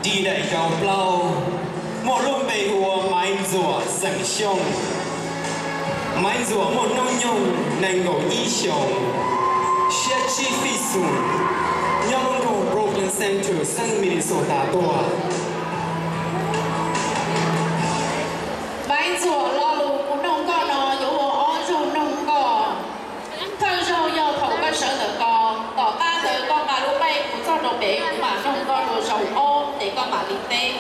Dim daim yau plaub muaj lub npe hu ua Maiv Ntxuam xeem Xyooj. Maiv Ntxuam muaj hnub nyoog nees nkaum ib xyoos, siab tsib fij xoom, nyob lub nroog Brooklyn Center, xeev Minnesota tuaj. Maiv Ntxuam lo lus kuv noog koj no yuav ua ob zaug noog koj. Thawj zaug yog thaum koj sawv ntawm ko, tom qab ntawd koj nqa lub nqaij mus txog rau pem kuv mam noog koj dua zaum ob ces koj mam li teb.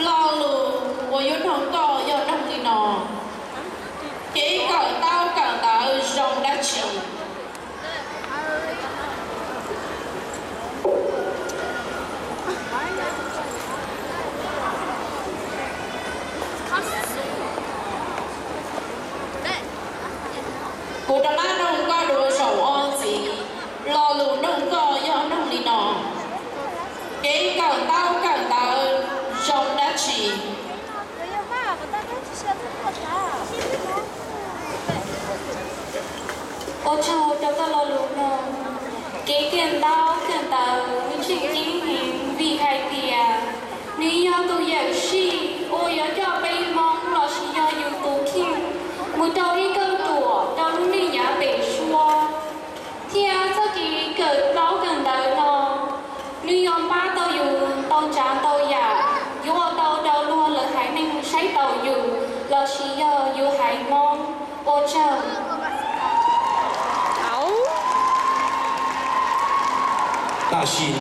Lo lus uas yuav noog koj yog noog li no: kev kawm ntaub kawm ntawv zoo dab tsi? Kuv rov qab noog koj dua zaum ob ntxiv. Lo lus noog koj yog noog li no: kev kawm ntaub kawm ntawv zoo dab tsi? Ua tsaug rau koj lo lus noog. Kev kawm ntaub kawm ntawv nws tseem ceeb heev vim hais tias nws yog tus yawm sij uas yuav coj peb Hmoob lossis yog yus tus kheej mus rau ib kauj ruam rau lub neej yav pem suab. Thiab txoj kev kawm ntaub kawm ntawv no nws yuav pab tau yus tau tsav ntau yam, yuav ua tau rau luag lawv haiv neeg saib taus yus lossis yog yus haiv Hmoob. Ua tsaug. Tam sim